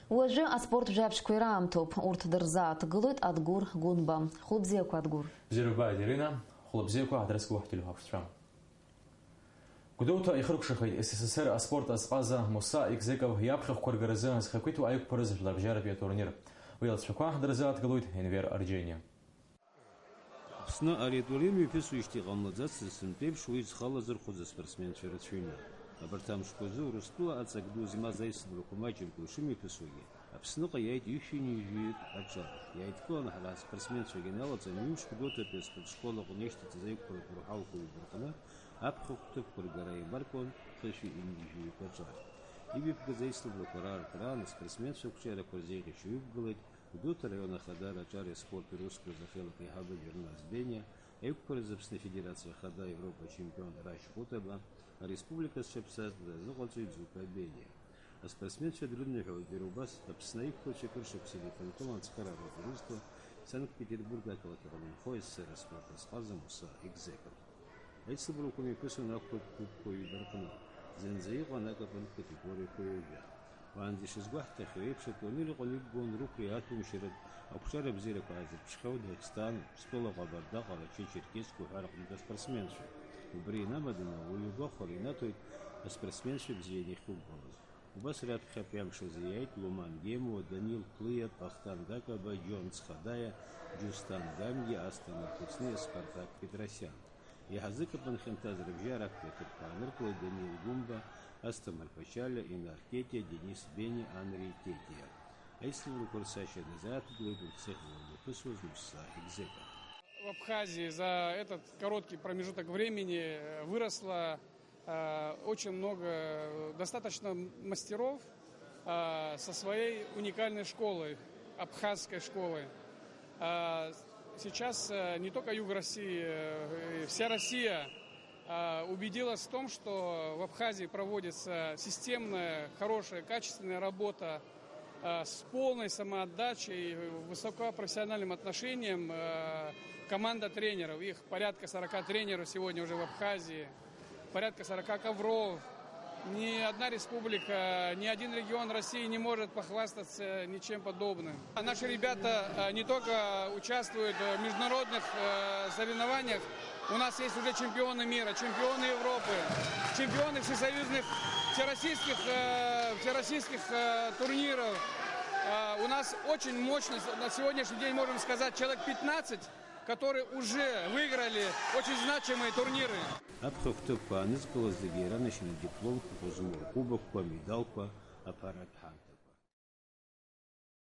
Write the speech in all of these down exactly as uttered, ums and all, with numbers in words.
Уажәы аспорт жәабжьқәа ираамҭоуп, урҭ дырзааҭгылоит Адгәыр Гәынба. Хәлыбзиақәа, Адгәыр. Бзиара ббааит, Ирина. Хәлыбзиақәа, ҳадрызку ҳтелехәаԥшцәа. Гәдоуҭа ихыркәшахеит С С С Р аспорт азҟаза Муса Егзеков иаԥхьахәқәа ргаразы зхақәиҭу аиқәԥараз жәларбжьаратәи атурнир. Уи алҵшәақәа дырзааҭгылоит Енвер Арџьениа. Аԥсны ари атурнир мҩаԥысуеижьҭеи иҟамлаӡацызт, сынтәеиԥш уи зхы алазырхәыз аспортсменцәа рацәаҩны. Абарҭ амшқәа рзы Урыстәыла аҵак ду змаз аицлабрақәа маҷымкәа ишымҩаԥысуагьы, Аԥсныҟа иааит ҩышәи ҩынҩажәаҩык аҿар. Иааидкыланы ҳара ҳаспортсменцәа иналаҵаны, ҩымш Гәдоуҭатәи аспортшкол аҟны ишьҭыҵыз аиқәԥаратә уроҳауқәа ҩба рҟны аԥхьахә ҭыԥқәа ргара еибаркуан хышәи ҩынҩажәаҩык аҿар. Имҩаԥгаз аицлабрақәа раартраан аспортсменцәа ақәҿиарақәа рзеиӷьашьа ҩықәгылеит Гәдоуҭа араион Ахадара аҿареи аспорти русқәа рзы ахеилак аиҳабы Џьарнас Бениа, аиқәԥаразы Аԥсны Афедерациа Ахада Европа ачемпион Рашь Хәытаба, ареспублика зҽаԥсаз дазыҟаҵоит Зука Бениа. Аспортсменцәа дрыдныҳәалеит иара убас Аԥсны аиқәԥараҿы акыр шықәса идиктантон ацхыраарақәа рызҭо Санкт-Петербург ақалақь аҟны инхо С С Р аспорт азҟаза Муса Егзеков. Аицлабрақәа мҩаԥысуан ақәԥатә клубқәа ҩба рҟны. Зынӡа иҟан акапан категориақәа ҩажәа. Уаанӡа ишазгәаҳҭахьоу еиԥш, атурнир аҟны иқәгылан рықәреи аҭәамшьаратә ақәҿиара абзиарақәа аазырԥшхьоу Дагестан, Урыстәыла, Ҟабарда, Ҟарачы-Черкесск уҳәа рҟнытә аспортсменцәа. Убри инамаданы, уи агәахәара инаҭоит аспортсменцәа бзианы иахьықәгылаз. Убас раԥхьатәи амш азы иааит Луман Гемуа, Данил Клыиа, Ҟахтан Гакаба, Џьон Цхадаиа, Џьусҭан Гамгиа, Асҭамыр Кәыҵниа, Спартак Петросиан. Иаҳа зыкапан хьанҭаз рыбжьара актәи аҭыԥқәа ааныркылеит Данил Гәымба, Асҭамыр Пачалиа, Инар Тетиа, Денис Бениа, Анри Тетиа. Аицлабрақәа рцашьа дазааҭгылеит урҭ зыхьӡала имҩаԥысуаз Муса Егзеков. В Абхазии за этот короткий промежуток времени, э, выросло, э, очень много, э, достаточно мастеров, э, со своей уникальной школой, абхазской школой. А, сейчас, э, не только юг России, э, вся Россия, а, убедилась в том, что в Абхазии проводится системная, хорошая, качественная работа, э, с полной самоотдачей, высокопрофессиональным отношением, э, команда тренеров. Их порядка сорока тренеров сегодня уже в Абхазии. Порядка сорока ковров. Ни одна республика, ни один регион России не может похвастаться ничем подобным. А наши ребята, э, не только участвуют в международных, э, соревнованиях, у нас есть уже чемпионы мира, чемпионы Европы, чемпионы всесоюзных, всероссийских, э, всероссийских, э, турниров. Э, у нас очень мощно, на сегодняшний день можем сказать, человек пятнадцать, которые уже выиграли очень значимые турниры. Аԥхьахә ҭыԥқәа аанызкылаз зегьы иранашьаны дипломқәа, ҳазмоур кубокқәа, медалқәа, аԥаратә ҳамҭақәа.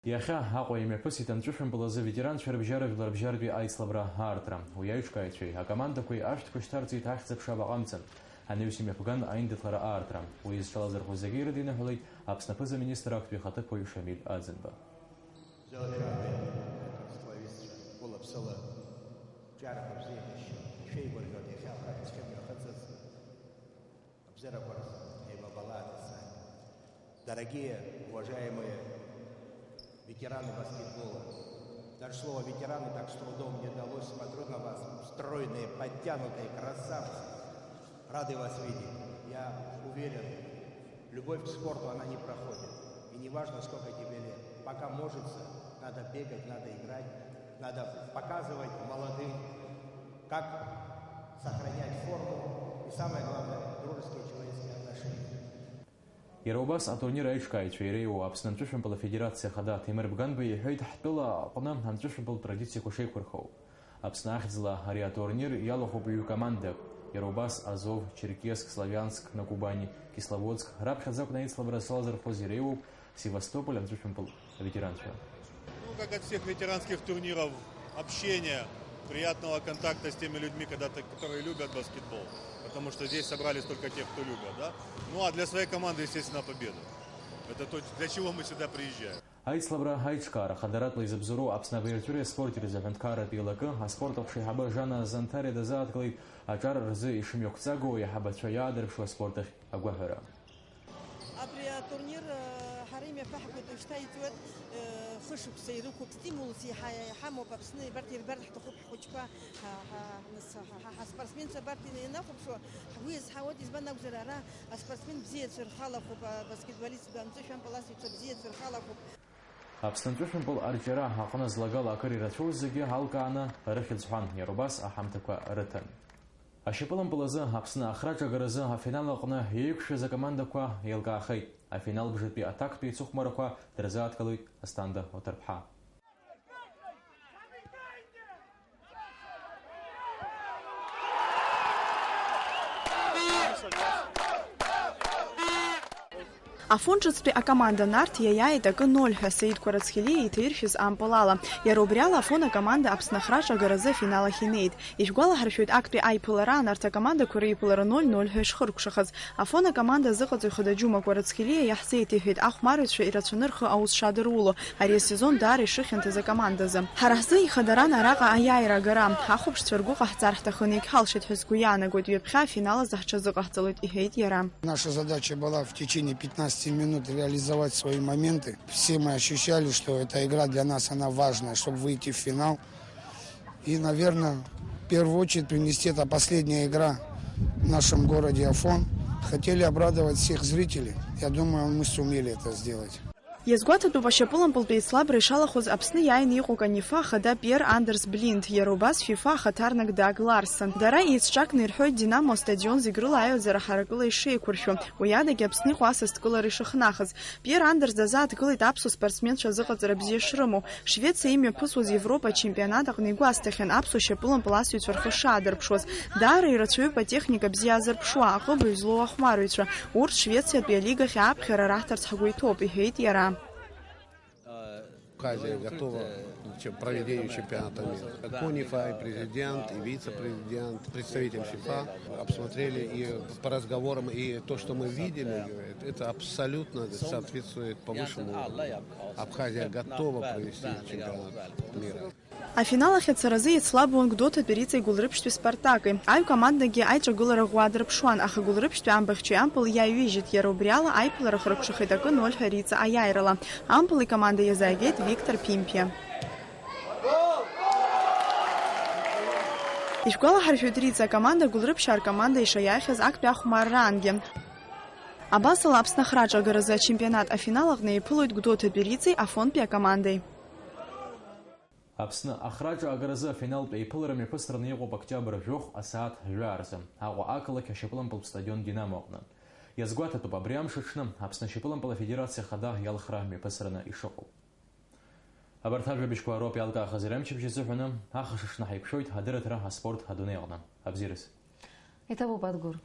Иахьа Аҟәа имҩаԥысит анҵәышәымпыл азы ветеранцәа рыбжьара жәларбжьаратәи аицлабра аартра. Уи аиҿкааҩцәеи акомандақәеи ашәҭқәа шьҭарҵеит ахьӡ-аԥша абаҟа амца. Анаҩс имҩаԥган аиндаҭлара аартра. Уи зҽалазырхәыз зегьы ирыдиныҳәалеит Аԥсны аԥыза-министр актәи ахаҭыԥуаҩ Шамиль Аӡынба. Бзиала шәаабеит, сплавистцәа, гәыла-ԥсыла, ҿиарақәа бзиа ишьшьы, ишәеигәырӷьоит иахьа ахаҳә зхьымҩахыҵыз, абзиарақәа рзы еибабалааит, исзааит. Дорогие, уважаемые ветераны баскетбола, даже слово «ветераны» так с трудом мне далось, смотрю на вас, стройные, подтянутые, красавцы, рады вас видеть. Я уверен, Любовь к спорту, она не проходит. И не важно, сколько тебе лет. Пока может, надо бегать, надо играть, надо показывать молодым, как сохранять форму и, самое главное, дружеские человеческие отношения. Иара убас атурнир аиҿкааҩцәа иреиуоу Аԥсны анҵәышәымпыл афедерациа ахада Ҭемыр Бганба иҳәеит, ҳтәыла аҟны анҵәышәымпыл традициақәа шеиқәырхоу. Аԥсны ахьӡала ари атурнир иалахәуп ҩ-командак, иара убас Азов, Черкесск, Славянск на Кубани, Кисловодск, раԥхьаӡа акәны аицлабра салазырхәыз иреиуоуп Севастополь анҵәышәымпыл аветеранцәа. Ну, как от всех ветеранских турниров, общение, приятного контакта с теми людьми, когда ты, которые любят баскетбол, потому что здесь собрались только те, кто любят, да? Ну, а для своей команды, естественно, победа. Это то, для чего мы сюда приезжаем. Аицлабра аиҿкаара хадаратәла изыбзоуроу Аԥсны абаҩрҵәыреи аспорти рзы аҳәынҭқарратә еилакы аспорт аҟәша аиҳабы Жана Зантариа дазааҭгылеит аҿар рзы ишымҩақәҵагоу аиҳабацәа иаадырԥшуа аспорт ахь агәаҳәара. Абри атурнир, э, Ҳара имҩаԥаҳгоит, уажәшьҭа иҵуеит, э, хышықәса ирықәуп, стимулс иаҳа иҳамоуп Аԥсны, абарҭ ирбар ҳҭахуп ҳхәыҷқәа, ҳа, ҳа, нас, ҳа, ҳа, ҳаспортсменцәа абарҭ ина-, инахәаԥшуа, ҳгәы иазҳауеит, избан акәзар, ара аспортсмен бзиацәа рхалахуп, абаскетболистцәа, амҵәышәантәаласыҩцәа бзиацәа рхалахуп. Аԥсны амҵәышәантәал арҿиара аҟны злагала акыр ирацәоу зегьы алкааны рыхьӡ ҳәан, иара убас аҳамҭақәа рыҭан. Ашьапылампыл азы Аԥсны ахраҿагаразы афинал аҟны еиқәшәаз акомандақәа еилкаахеит. Афинал бжатәи аҭактәи ицыхәмарақәа дырзааҭгылоит Асҭанда Оҭарԥҳа. Афон ҿыцтәи акоманда Нарҭ иаиааит акы ноль ҳәа Саид Кәарацхелиа иҭаиршәыз ампыл ала. Иара убри ала Афон акоманда Аԥсны ахраҿагаразы афинал ахь инеит. Ишәгәалаҳаршәоит, актәи аиԥылараан арҭ акомандақәа реиԥылара ноль ноль ҳәа ишхыркәшахаз. Афон акоманда азыҟаҵаҩ хада Џьума Кәарацхелиа иаҳзеиҭеиҳәеит, ахәмарыҩцәа ирацәаны рхы аус шадыруло, ари асезон даара ишыхьанҭаз акомандазы. Ҳара ҳзы ихадаран араҟа аиааира агара. Ҳахәаԥшцәа ргәы ҟаҳҵар ҳҭахын, егьҳалшеит ҳәа сгәы иаанагоит, ҩаԥхьа афинал азы ҳҽазыҟаҳҵалоит, иҳәеит иара. Наша задача была в течение пятнадцати минут реализовать свои моменты. Все мы ощущали, что эта игра для нас, она важная, чтобы выйти в финал. И, наверное, в первую очередь принести, это последняя игра в нашем городе Афон. Хотели обрадовать всех зрителей. Я думаю, мы сумели это сделать. Иазгәаҭатәуп ашьапылампылтәи еицлабра ишалахәыз Аԥсны иааины иҟоу КОНИФА ахада Пиер Андерс Блинд, иара убас ФИФА ахаҭарнак Даг Ларсон. Дара еицҿакны ирҳәоит Динамо астадион зегь рыла аиаӡара ҳаракыла ишеиқәыршәо, уи адагьы Аԥсны иҟоу асасдкылара ишахнахыз. Пиер Андерс дазааҭгылеит аԥсуа спортсменцәа азыҟаҵара бзиа шрымоу. Швециа имҩаԥысуаз Европа ачемпионат аҟны игәасҭахьан аԥсуа шьапылампыласҩцәа рхы шаадырԥшуаз. Даара ирацәаҩуп атехника бзиа азырԥшуа, аҟыбаҩ злоу ахәмарыҩцәа. Урҭ Швециатәи алигахь ааԥхьара раҳҭарц ҳгәы иҭоуп, иҳәеит иара. Абхазия готова к проведению чемпионата мира. КОНИФА и президент, и вице-президент, представитель ФИФА обсмотрели и по разговорам, и то, что мы видели, говорит, это абсолютно соответствует повышенному уровню. Абхазия готова провести чемпионат мира. Афинал ахь ацаразы еицлабуан Гәдоуҭатәи Риҵеи Гәылрыԥшьтәи Спартаки. Аҩ командагьы аиҿагылара ӷәӷәа дрыԥшуан, аха Гәылрыԥшьтәи амбахьчаҩ ампыл иаҩижьит, иара убри ала аиԥылара хыркәшахеит акы ноль ҳәа Риҵа аиааирала. Ампыл икоманда иазааигеит Виктор Ԥимԥиа. Ишәгәалаҳаршәоит, Риҵа акоманда Гәылрыԥшьаа ркоманда ишаиааихьаз актәи ахәмарраангьы. Абасала Аԥсны ахраҿагаразы ачемпионат афинал аҟны еиԥылоит Гәдоуҭатәи Риҵеи Афонтәи акомандеи. Аԥсны ахраҿа агаразы афиналтә еиԥылара мҩаԥысраны иҟоуп октиабр жәохә асааҭ жәаа рзы, Аҟәа ақалақь ашьапылампылтә стадион Динамо аҟны. Иазгәаҭатәуп, абри амш аҽны Аԥсны ашьапылампыл афедерациа ахада иалхра мҩаԥысраны ишыҟоу. Абарҭ ажәабжьқәа роуп иалкаахаз иара амчыбжь азыҳәаны, ахышықәса ҳаиқәшәоит адырраҭара аспорт адунеи аҟны. Абзиараз. Иҭабуп, Адгәыр.